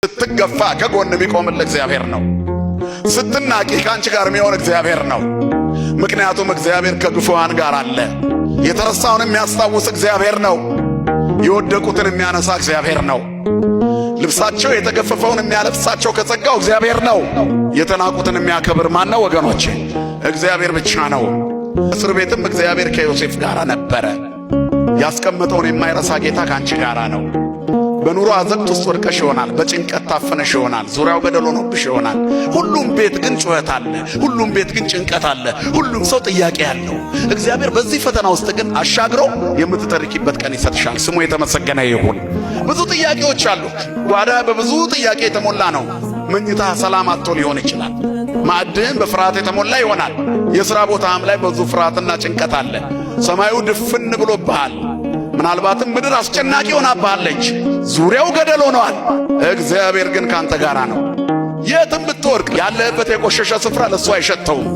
ስትገፋ ከጎን የሚቆምልህ እግዚአብሔር ነው። ስትናቂ ከአንቺ ጋር የሚሆን እግዚአብሔር ነው። ምክንያቱም እግዚአብሔር ከግፉዋን ጋር አለ። የተረሳውን የሚያስታውስ እግዚአብሔር ነው። የወደቁትን የሚያነሳ እግዚአብሔር ነው። ልብሳቸው የተገፈፈውን የሚያለብሳቸው ከጸጋው እግዚአብሔር ነው። የተናቁትን የሚያከብር ማን ነው ወገኖቼ? እግዚአብሔር ብቻ ነው። እስር ቤትም እግዚአብሔር ከዮሴፍ ጋር ነበረ። ያስቀመጠውን የማይረሳ ጌታ ከአንቺ ጋር ነው። በኑሮ አዘቅት ውስጥ ወድቀሽ ይሆናል። በጭንቀት ታፍነሽ ይሆናል። ዙሪያው ገደል ሆኖብሽ ይሆናል። ሁሉም ቤት ግን ጩኸት አለ። ሁሉም ቤት ግን ጭንቀት አለ። ሁሉም ሰው ጥያቄ አለው። እግዚአብሔር በዚህ ፈተና ውስጥ ግን አሻግሮ የምትተርኪበት ቀን ይሰጥሻል። ስሙ የተመሰገነ ይሁን። ብዙ ጥያቄዎች አሉ። ጓዳ በብዙ ጥያቄ የተሞላ ነው። መኝታ ሰላም አጥቶ ሊሆን ይችላል። ማዕድህም በፍርሃት የተሞላ ይሆናል። የሥራ ቦታም ላይ ብዙ ፍርሃትና ጭንቀት አለ። ሰማዩ ድፍን ብሎብሃል። ምናልባትም ምድር አስጨናቂ ሆናብሃለች። ዙሪያው ገደል ሆነዋል። እግዚአብሔር ግን ካንተ ጋር ነው። የትም ብትወድቅ ያለህበት የቆሸሸ ስፍራ ለእሱ አይሸተውም።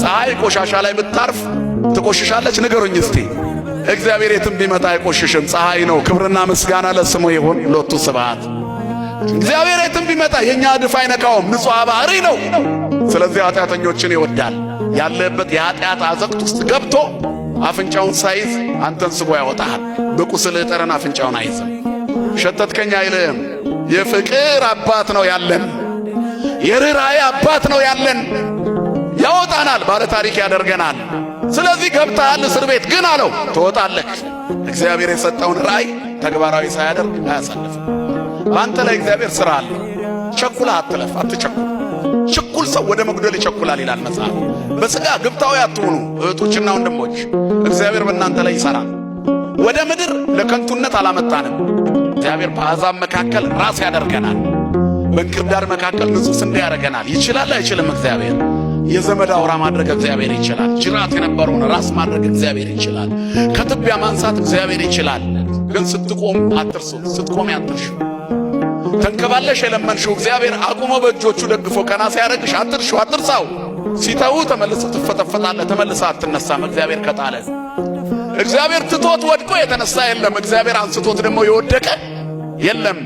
ፀሐይ ቆሻሻ ላይ ብታርፍ ትቆሽሻለች? ንገሩኝ እስቲ። እግዚአብሔር የትም ቢመጣ አይቆሽሽም። ፀሐይ ነው። ክብርና ምስጋና ለስሙ ይሁን። ሎቱ ስብሐት። እግዚአብሔር የትም ቢመጣ የእኛ እድፍ አይነካውም። ንጹሕ ባህሪ ነው። ስለዚህ ኃጢአተኞችን ይወዳል። ያለህበት የኃጢአት አዘቅት ውስጥ ገብቶ አፍንጫውን ሳይዝ አንተን ስቦ ያወጣሃል። በቁስልህ ጠረን አፍንጫውን አይዝም። ሸተትከኝ አይልህም። የፍቅር አባት ነው ያለን፣ የርኅራኄ አባት ነው ያለን። ያወጣናል፣ ባለ ታሪክ ያደርገናል። ስለዚህ ገብተሃል እስር ቤት ግን አለው ትወጣለህ። እግዚአብሔር የሰጠውን ራእይ ተግባራዊ ሳያደርግ አያሳልፍም። በአንተ ላይ እግዚአብሔር ሥራ አለው። ቸኩላ አትለፍ፣ አትቸኩል። ችኩል ሰው ወደ መጉደል ይቸኩላል ይላል መጽሐፍ። በሥጋ ግብታዊ አትሁኑ እህቶችና ወንድሞች፣ እግዚአብሔር በእናንተ ላይ ይሠራል። ወደ ምድር ለከንቱነት አላመጣንም። እግዚአብሔር በአሕዛብ መካከል ራስ ያደርገናል፣ በእንክርዳድ መካከል ንጹሕ ስንዴ ያደርገናል። ይችላል አይችልም? እግዚአብሔር የዘመድ አውራ ማድረግ እግዚአብሔር ይችላል። ጅራት የነበረውን ራስ ማድረግ እግዚአብሔር ይችላል። ከትቢያ ማንሳት እግዚአብሔር ይችላል። ግን ስትቆም አትርሱ፣ ስትቆሚ አትርሹ። ተንከባለሽ የለመንሽው እግዚአብሔር አቁሞ በእጆቹ ደግፎ ቀና ሲያደርግሽ አትርሺው፣ አትርሳው። ሲተው ተመልሰ ትፈጠፈጣለህ፣ ተመልሰ አትነሳም። እግዚአብሔር ከጣለ እግዚአብሔር ትቶት ወድቆ የተነሳ የለም። እግዚአብሔር አንስቶት ደግሞ የወደቀ የለም።